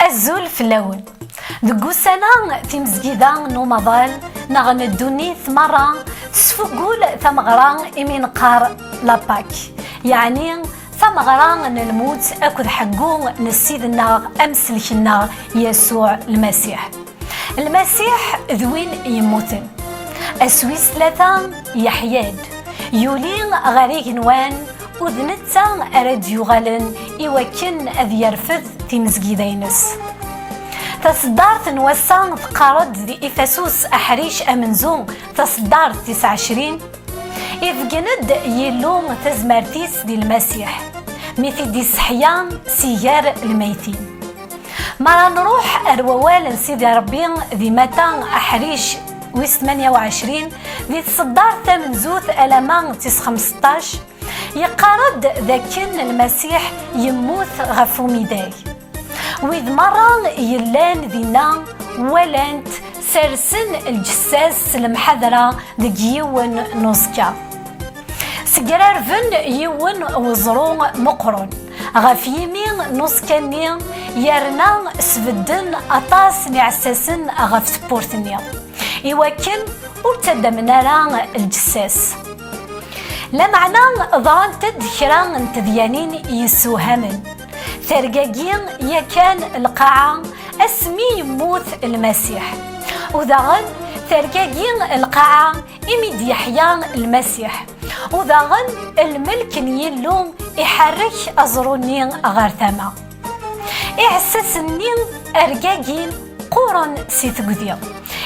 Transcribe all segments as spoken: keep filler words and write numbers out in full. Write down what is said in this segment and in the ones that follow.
Azul fell-awen. Deg ussan-a, timezgida n umaḍal neɣ n ddunit merra tesfugul tameɣra imi neqqar la Pâque, yeɛni tameɣra n lmut akked ḥeggu n Ssid-nneɣ amsellek-nneɣ Yasuɛ Lmasiḥ. Lmasiḥ d win yemmuten. Ass wis tlata, yeḥya-d, yuli ɣer igenwan, u d netta ara d-yuɣalen i wakken ad yerfed timezgida-ines. Taseddart n wass-a teqqar-d di Ifasus aḥric amenzu, taseddart tis ɛecrin, ibeggen-d Yillu tazmert-is di Lmasiḥ, mi t-id-isseḥya si gar lmeytin. Mi ara nruḥ ar wawal n Sidi Ṛebbi di Mata aḥric wis tmanya u ɛecrin, di tseddart tamenzut alamma d tis xemseṭṭac, yeqqar-d dakken Lmasiḥ yemmut ɣef umidag. Wid merra yellan dinna walan-t, sersen lǧessas s lemḥadra deg yiwen n uẓekka. Ssegrarben yiwen n weẓru meqqren ɣef yimi n uẓekka-nni, yerna sbedden aṭas n iɛessasen ɣef tewwurt-nni, iwakken ur ttaddamen ara lǧessas. Lameɛna ḍrant-d kra n tedyanin yessewhamen. Tergagi yakan lqaɛa asmi yemmut Lmasiḥ. U daɣen tergagi lqaɛa imi d-yeḥya Lmasiḥ. U daɣen lmelk n Yillu iḥerrek aẓru-nni ɣer tama. Iɛessasen-nni rgagin, qquren si tugdi,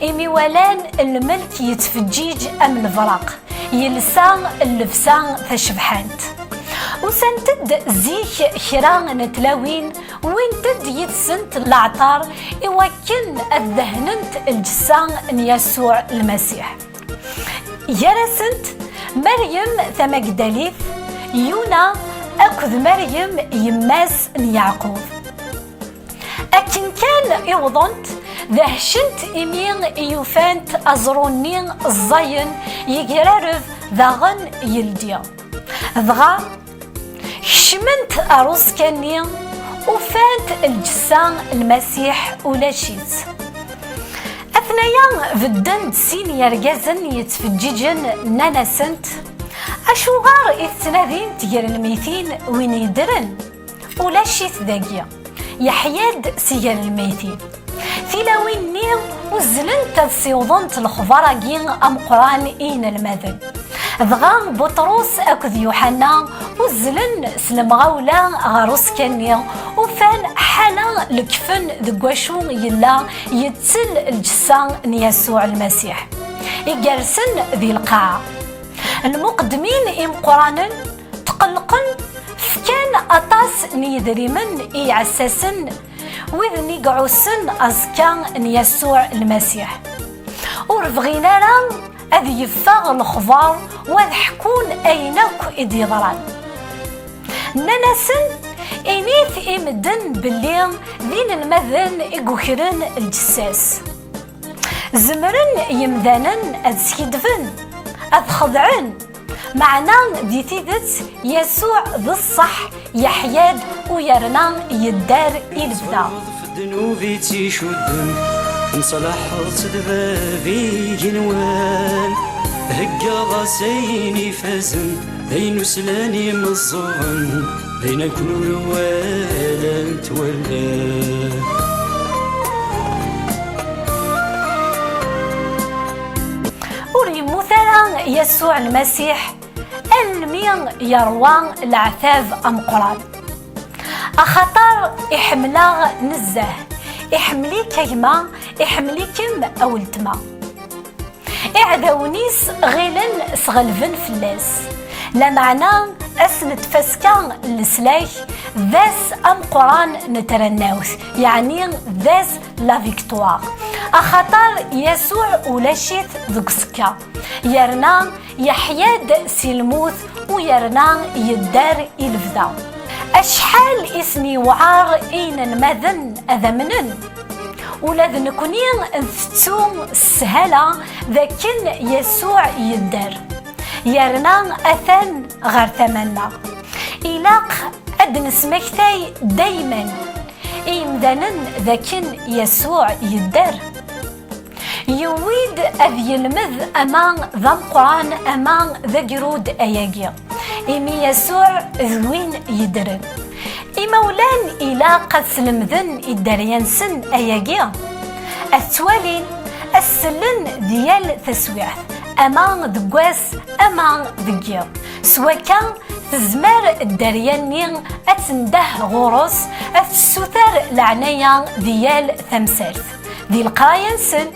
imi walan lmelk yettfeǧǧiǧ am lebraq, yelsa llebsa tacebḥant. Usant-d zik kra n tlawin, wwint-d yid-sent leɛṭer i wakken ad dehnent lǧessa n Yasuɛ Lmasiḥ. Gar-asent Meryem Tamagdalit, Yuna akked Meryem yemma-s n Yeɛqub. Akken kan i wwḍent, dehcent imi i ufant aẓru-nni ẓẓayen, yegrareb daɣen yeldi. Dɣa kecment ɣer uẓekka-nni, ufant lǧessa n Lmasiḥ ulac-itt. Atnaya bedden-d sin yergazen yettfeǧǧiǧen, nnan-asent: "Acuɣer i tettnadimt gar lmeytin win yeddren? Ulac-it dagi, yeḥya-d si gar lmeytin." Tilawin-nni uzzlent ad ssiwḍent lexbar-agi ameqqran i yinelmaden. Dɣa Buṭrus akked Yuḥanna uzzlen s lemɣawla ɣer uẓekka-nni, ufan ḥala lekfen deg wacu yella yettel lǧessa n Yasuɛ Lmasiḥ igersen di lqaɛa. Lmuqeddmin imeqqranen tqellqen, fkan aṭas n yedrimen i yiɛessasen widen i iɛussen aẓekka n Yasuɛ Lmasiḥ. Ur bɣin ara ad yeffeɣ lexbar u ad ḥkun ayen akk i d-yeḍran. Nnan-asen: "Init i medden belli d inelmaden i yukren lǧessas." Zemren yemdanen ad skiddben, ad xedɛen, meɛna di tidet Yasuɛ d ṣṣeḥ, yeḥya-d u yerna yedder i lebda. Ddnub i tt-icudden, neṣlaḥeḍ-tt d bab igenwan. Heggaɣ-as ayen ifazen, d ayen uslan imeẓẓuɣen, d ayen akk ur walant wallen. Ur yemmut ara Yasuɛ Lmasiḥ almi yerwa leɛtab ameqqran. Axaṭer iḥemmel-aɣ nezzeh, iḥemmel-ik a gma, iḥemmel-ikem a weltma. Iɛdawen-is ɣilen sɣelben fell-as, lameɛna ass n tfaska n leslak d ass ameqqran n trennawt, yeɛni d ass la victoire. Axaṭer Yasuɛ ulac-it deg uẓekka, yerna yeḥya-d si lmut u yerna yedder i lebda. Acḥal i sen-yewɛer i yinelmaden ad amnen! Ula d nekkni ntettu s sshala d akken Yasuɛ yedder, yerna atan ɣer tama-nneɣ. Ilaq ad d-nesmektay daymen i yimdanen d akken Yasuɛ yedder. Yewwi-d ad yelmed ama d ameqqran ama d agrud ayagi, imi Yasuɛ d win yeddren. Imawlan ilaq ad slemden i dderya-nsen ayagi, ad t-ttwalin, ad s-sellen di yal taswiɛt, ama deg wass ama deg yiḍ. S wakka, tezmer dderya-nni ad tendeh ɣur-s, ad tessuter leɛnaya di yal tamsalt, di leqraya-nsen,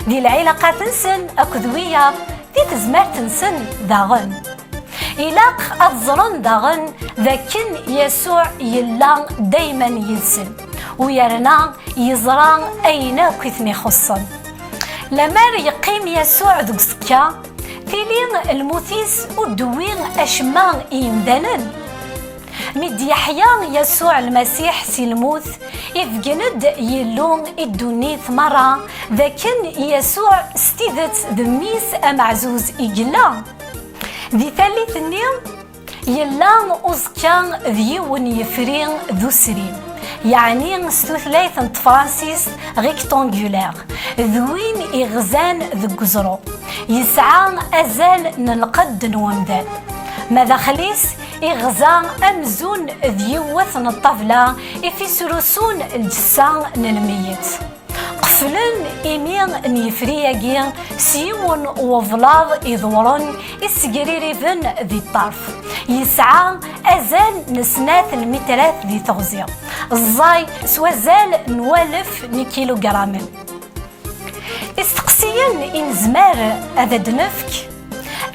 di lɛilaqat-nsen akked wiyaḍ, di tezmert-nsen daɣen. Ilaq ad ẓren daɣen d akken Yasuɛ yella dayman yid-sen, u yerna yeẓra ayen akk i ten-ixuṣṣen. Lemmer yeqqim Yasuɛ deg uẓekka, tili lmut-is ur d-tewwi acemma i yimdanen. Mi d-yeḥya Yasuɛ Lmasiḥ si lmut, ibeggen-d Yillu i ddunit merra d akken Yasuɛ s tidet d Mmi-s ameɛzuz i yella. Di tallit-nni, yella uẓekka d yiwen yefri d usrim, yeɛni s tutlayt n tefransist rectangulaire, d win iɣzan deg uẓru. Yesɛa azal n lqedd n wemdan. Ma daxel-is, iɣza amzun d yiwet n ṭṭabla i f-isrusun lǧessa n lmeyyet. Qeflen imi n yefri-agi s yiwen n weblaḍ iḍewren issegririben di ṭṭerf. Yesɛa azal n snat lmitrat di teɣzi. Ẓẓay s wazal n walef n ikilugramen. Isteqsiyen i nezmer ad d-nefk: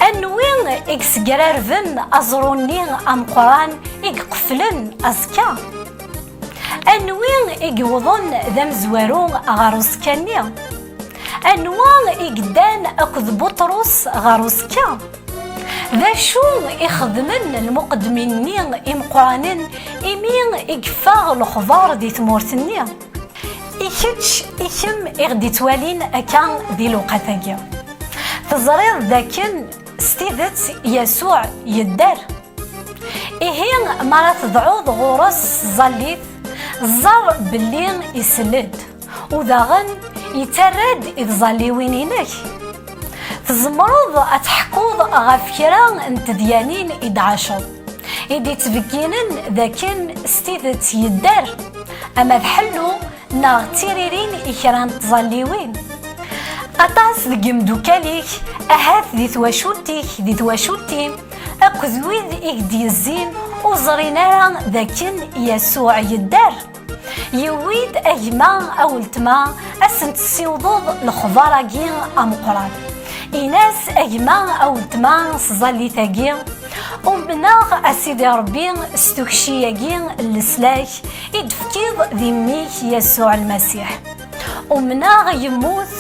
anwi i yessegrarben aẓru-nni ameqqran i iqeflen aẓekka? Anwi i yewwḍen d amezwaru ɣer uẓekka-nni? Anwa i yeddan akked Buṭrus ɣer uẓekka? D acu i xedmen lmuqeddmin-nni imeqqranen imi i yeffeɣ lexbar di tmurt-nni? I kečč, i kemm i ɣ-d-ittwalin akka di lewqat-agi, teẓriḍ d akken s tidet Yasuɛ yedder? Ihi, mi ara tedɛuḍ ɣur-s s tẓallit, ẓer belli isell-d, u daɣen yettarra-d i tẓalliwin-inek. Tzemreḍ ad teḥkuḍ ɣef kra n tedyanin i d-tɛaceḍ, i d-ittbegginen d akken s tidet yedder, ama d ḥellu neɣ d tiririn i kra n tẓalliwin. Aṭas deg imeddukal-ik, ahat di twacult-ik, di twacult-im, akked wid i k-d-yezzin, ur ẓrin ara d akken Yasuɛ yedder. Yewwi-d a gma, a weltma, ad sen-tessiwḍeḍ lexbar-agi ameqqran. Ini-as: a gma, a weltma, s tẓallit-agi, umneɣ a Sidi Ṛebbi s tukci-agi n leslak i d-tefkiḍ di mmi-k Yasuɛ Lmasiḥ. Umneɣ yemmut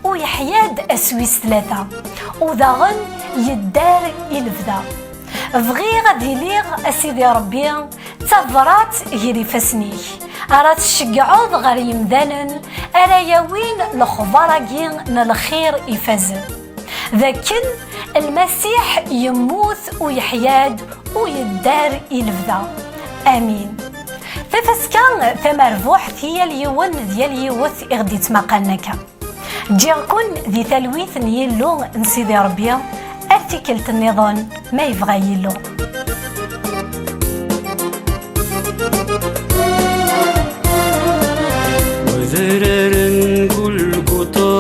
u yeḥya-d ass wis tlata, u daɣen yedder i lebda. Bɣiɣ ad iliɣ, a Sidi Ṛebbi, d tabrat gar ifassen-ik, ara tceggɛeḍ ɣer yemdanen ara yawin lexbar-agi n lxir ifazen, d akken Lmasiḥ yemmut u yeḥya-d u yedder i lebda. Amin. Tafaska tamerbuḥt i yal yiwen d yal yiwet i ɣ-d-ittmaqalen akka. Ǧǧiɣ-ken di talwit n Yillu n Sidi Ṛebbi, ar tikkelt nniḍen, ma yebɣa Yillu. Wedrar n Gulguṭa,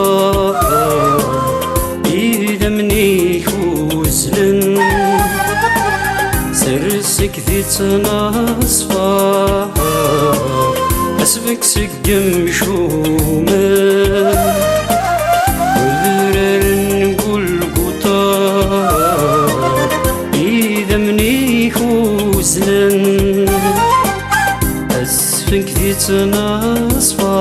idammen-ik uzzlen, sers-ik di ttnaṣfa, asefk seg yemcumen. Udrar n Gulguṭa, idammen-ik uzzlen, asefk di ttnaṣfa,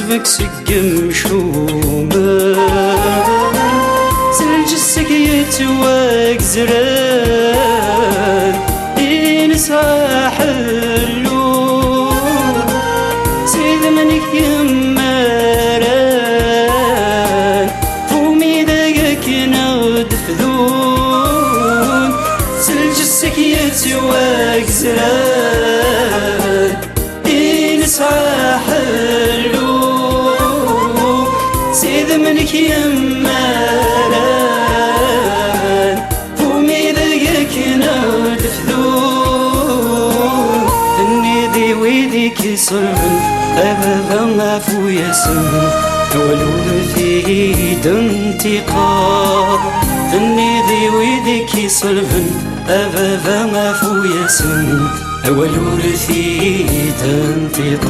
Sbek seg yemcumen, s lǧess-ik yettwagezran, i nesɛa ḥellu, s idammen-ik yemmaran, f umidag akken ad fdun, s lǧess-ik yettwagezran, i nesɛa ḥellu, s idammen-ik yemmaran, f umidag akken ad fdun. Tenniḍ i wid i k-iṣelben, a baba, afu-yasen, awal ur t-id-nṭiqeɣ. Tenniḍ i wid i k-iṣelben, a baba, afu-yasen, awal ur t-id-nṭiqeɣ.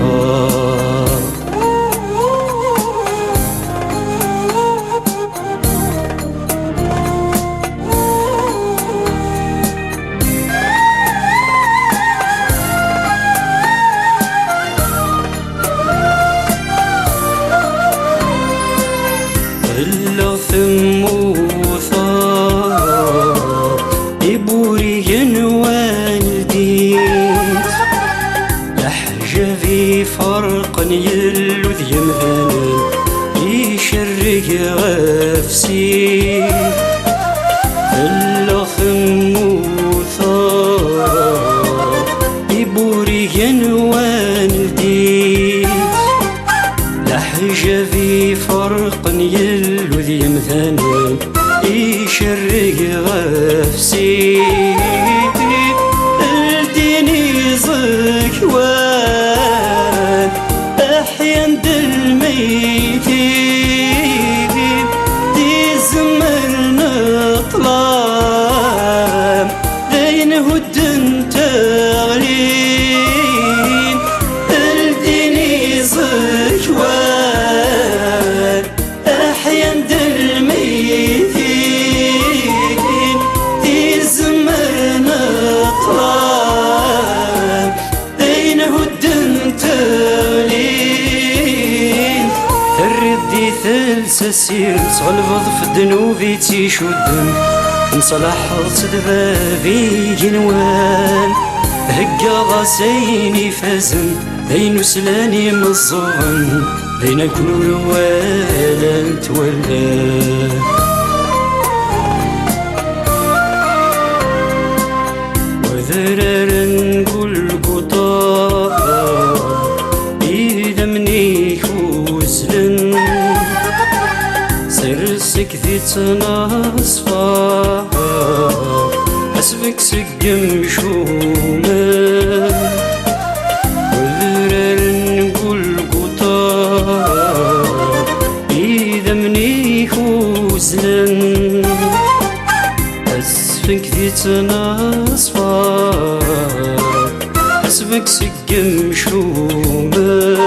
Ɣelleɣ temmuteɣ, iburigen wanldit, leḥjab iferqen yellu d yemdanen, icerreg ɣef sin. Ɣelleɣ temmuteɣ, iburigen wanldit, leḥjab iferqen yellu d yemdanen, icerreg ɣef sin. Ldin iẓekwan, aḥyan-d lmeytin, tizemmar n ṭṭlam, d ayen hudden ttaɣlin. Ldin iẓekwan, aḥyan-d lmeytin, tizemmar n ṭṭlam, d ayen hudden ttaɣlin. Terriḍ-d i tels asirem, tɣelbeḍ f ddnub i tt-icudden, temṣalaḥeḍ-tt d bab igenwan, theggaḍ-as ayen ifazen, d ayen uslan imeẓẓuɣen, d ayen akk ur walant wallan. Wadrar n Gulguṭa, idammen-ik uzzlen, sers-ik di ttnaṣfa, asbek seg yemcumen. Wadrar n Gulguṭa, idammen-ik uzzlen, asfenk di ttnaṣfa, asbek seg yemcumen.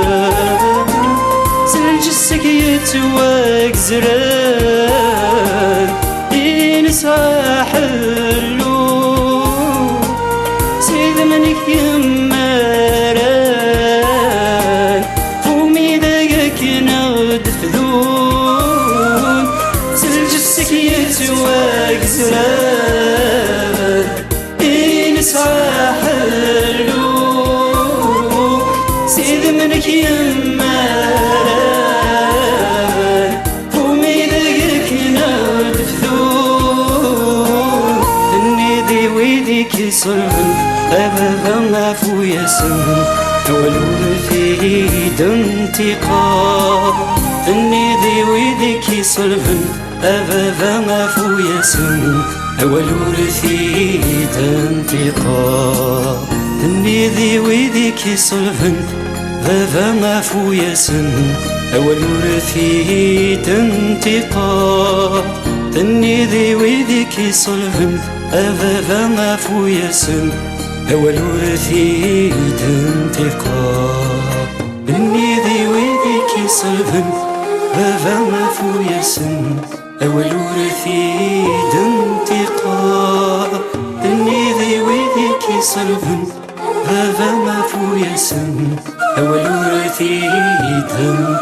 S lǧess-ik yettwagezran, i nesɛa ḥellu, s idammen-ik yemmaran, f umidag akken ad fdun, s lǧess-ik yettwagezran, i nesɛa ḥellu, s idammen-ik yemmaran, f umidag akken ad fdun. Tenniḍ i wid i k-iṣelben, a baba, afu-yasen, awal ur t-id-nṭiqeɣ. Tenniḍ i wid i k-iṣelben, a baba, afu-yasen, awal ur t-id-nṭiqeɣ. Tenniḍ i wid i k-iṣelben, baba, afu-yasen, awal ur t-id-nṭiqeɣ. Tenniḍ i wid i k-iṣelben, a baba, afu-yasen, awal ur t-id-nṭiqeɣ. Tenniḍ i wid i k-iṣelben, baba, afu-yasen, awal ur t-id-nṭiqeɣ. Tenniḍ i wid i k-iṣelben, Baba ma fu-yasen, awal ur t-id-ntiqeɣ.